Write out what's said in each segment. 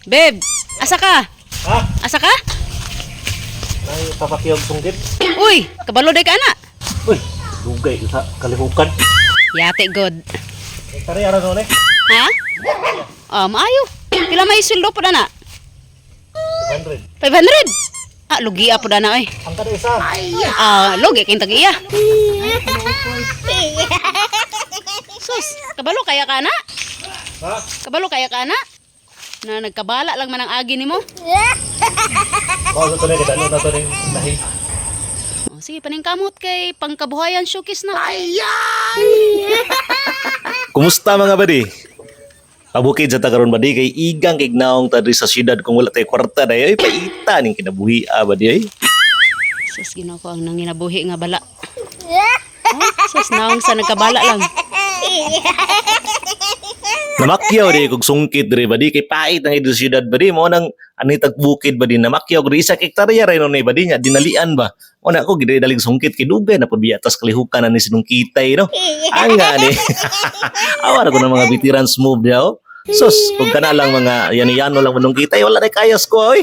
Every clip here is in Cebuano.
Babe, asa ka? Ha? Asa ka? Nay papakiyog sunggit. Uy, kabalo day ka ana. Uy, dugay sa kalihukan. Yate god. Tari ara no eh. Ha? Ah, maayo. Pila may sweldo po na? 500. 500. Ah, lugi po na oy. Ang kada isa. Ah, lugi kay tag-iya. Sus, kabalo kaya ka na? Ha? Kabalo kaya ka na? Na nagkabala lang man ang agi nimo. Mao sa tunay kada ano to ning lahi. Oh, sige, paningkamot kay pangkabuhayan showcase na. Kumusta mga badi? Pabukid sa tagaron badi kay igang kay gnaong ta diri sa syudad kung wala tay kwarta day ay paita ning kinabuhi ah, badi ay. Sus, ginoo ko ang nanginabuhi nga bala. Oh, sus, naong sa nagkabala lang. Namakyaw di kog sungkit diri badi kay pait ang diri sa syudad badi mo nang ani tag bukid badi namakyaw diri isa ka hektarya ra ni badi nya dinalian ba. Mo na ako gid dalig sungkit kay dugay na pud biya tas kalihukan na ni sinungkitay no. Anga ni. Awa ra ko ng mga veterans move diha oh. Sus, kung kana lang mga yani-yano lang manungkitay wala na kayas ko oy.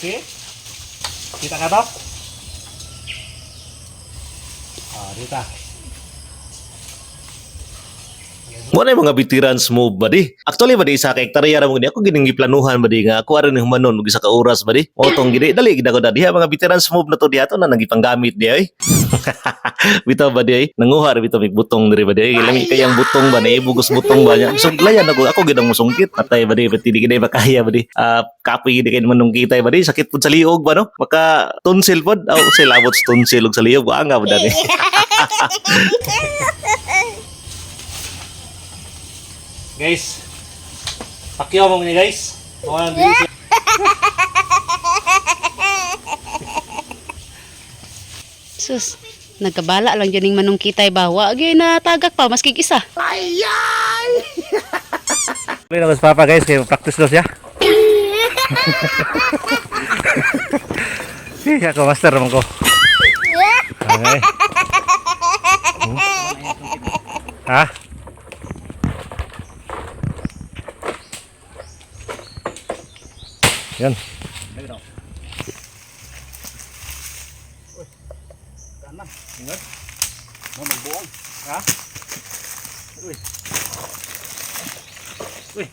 See? Kita ka to? Ah, dita. Mo na yung mga veterans move ba di? Actually ba di isa ka hektarya ra mo gini ako gining giplanuhan ba di nga ako aron ni humanon og isa ka oras ba di. Mo tong gini dali gid ako da diha mga veterans move na to diha to na nagipanggamit di ay. Bitaw ba di ay nanguha ra bitaw mig butong diri ba di ay lami kay ang butong ba naibugos butong ba niya. So layan ako ako gid ang musungkit patay ba di pati di gid makaya ba di. Ah, kapoy gid kay manungkitay ba di sakit pud sa liog ba no. Maka tonsil pod aw sila abot sa tonsil og sa liog anga ba dani. Guys. Pakyaw mo ni guys. Mo nang dili siya. Sus, nagkabala lang yun yung manungkitay ba? Wa gyud na tagak pa maski isa. Tuloy na ko sa papa guys kay practice daw siya. Si ako master man ko. Okay. Ha? Yan. Ha? Uy. Uy.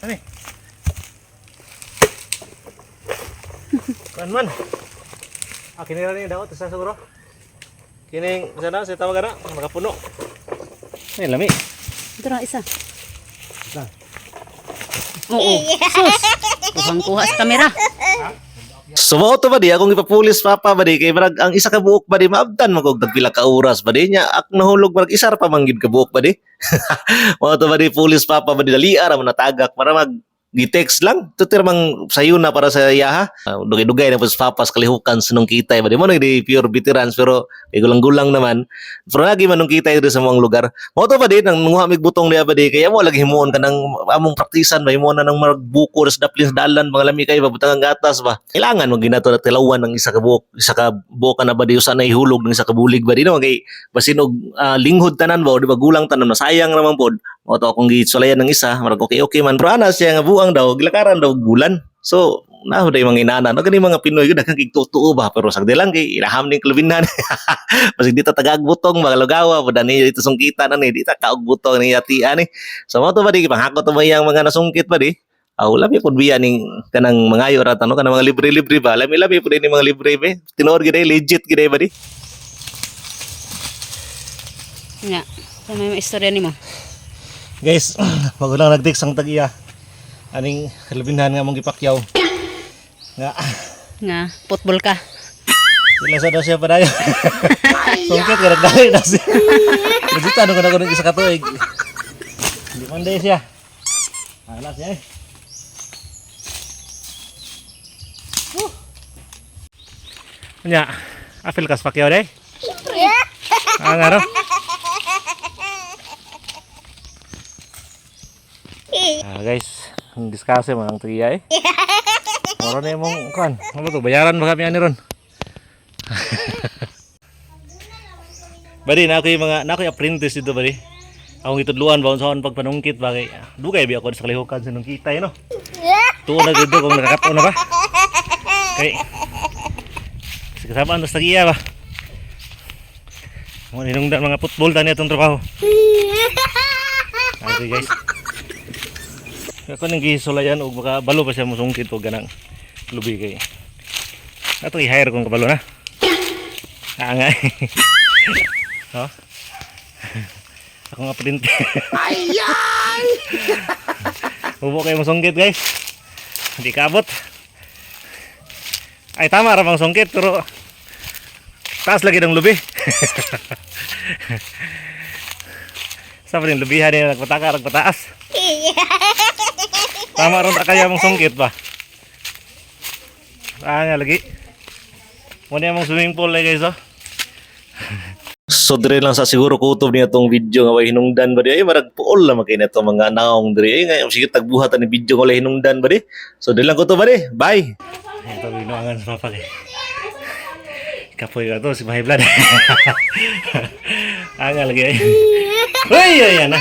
Ano eh? Kuan man. Ah, kini ra ni daot sa siguro. Kining sana sa tawag ana, makapuno. Ay, lami. Ito na isa. Isa. Oo. Sus, kuhang kuha sa kamera. So mao to ba di akong ipapulis papa ba di kay marag ang isa ka buok ba di maabtan man kog tagpila ka oras ba di nya ak nahulog marag isa ra pa man gid ka buok ba di. Mao to ba di pulis papa ba di dali ra man natagak para mag gi-text lang tutir mang sayo na para sa iyaha. Ah, dugay-dugay na po sa papas kalihukan sa nung kitay ba di mo na di pure veterans pero kay gulang-gulang naman pero lagi man nung kitay diri sa mga lugar mao to ba di nang nanguha mig butong diha ba di kaya mo lagi himuon kanang among praktisan ba himuon na nang magbuko sa daplin sa dalan mga lami kay babutang ang gatas ba kailangan mo ginato na tilawan ng isa ka buok na ba di usa na ihulog ng isa ka bulig ba di no kay basin og ah, linghod tanan ba o di ba gulang tanan masayang ra man pod mao to akong gisulayan ng isa marag okay okay man pero ana siya nga buang daw gilakaran daw og bulan so na day mga inana no gani mga Pinoy gud daghang kig tutuo ba pero sagdi lang kay ilaham ning klubinhan. Basig dito tagag butong mga lugawa ba dani dito sungkitan ani di ta kaog butong ni ati ani. So mao to ba di panghakot to ba iyang mga nasungkit ba di. Aw labi pud biya ning kanang mangayo ra ta no kanang mga libre-libre ba lami-lami pud ini mga libre be tinuod gid ay, legit gid ay ba di. Nga. Sa may mga istorya nimo. Guys, bago lang nag-text ang tag-iya. Aning kalabinhan nga mong gipakyaw. Nga, Nga, football ka. sila sa daw siya padayon. Sungkit ka nagdali na siya. Legit ano ka na ko ng isa ka tuig. Hindi man day siya. Wala siya eh. Woo. Nya, apil kas pakyaw day? Ang ano? Ah, guys, ang diskase mga ang tuya eh. Moro na imong kuan. Ano to, bayaran ba kami ani ron? Badi na ako yung mga na ako yung apprentice dito, badi. Akong gitudluan ba unsaon pagpanungkit ba kay dugay bi ako sa kalihukan sa nungkitay, no. Tuon na dito kung nakakato na ba. Kay sa kasamaan tas tagiya ba. Mo ninungdan mga football tani atong trabaho. Okay, guys. Ako nang gisulayan og baka balo pa siya mosungkit og ganang lubi kay. Ato i-hire kung kabalo na. Ah, nga. Oh. Ako nga print. Ayan! Hubo kayo masungkit, guys. Hindi kaabot. Ay, tama ra bang sungkit pero taas lagi ng lubi. Sa pa rin lubihan niya nagpataka, nagpataas. Tama ron ta kaya mong sungkit ba? Ah, nga lagi. Muna mong swimming pool eh, guys, oh. So dire lang sa siguro kutob niya tong video nga way hinungdan ba di ay marag puol lang makina to mga naong diri ay nga sige tagbuhat ani video nga walay hinungdan ba di. So dire lang kutob ba di. Bye. Ito, binuangan sa papa kay. Kapoy ka to, si Mahay Blood. Ah, nga lagi ay. Uy, ayan na.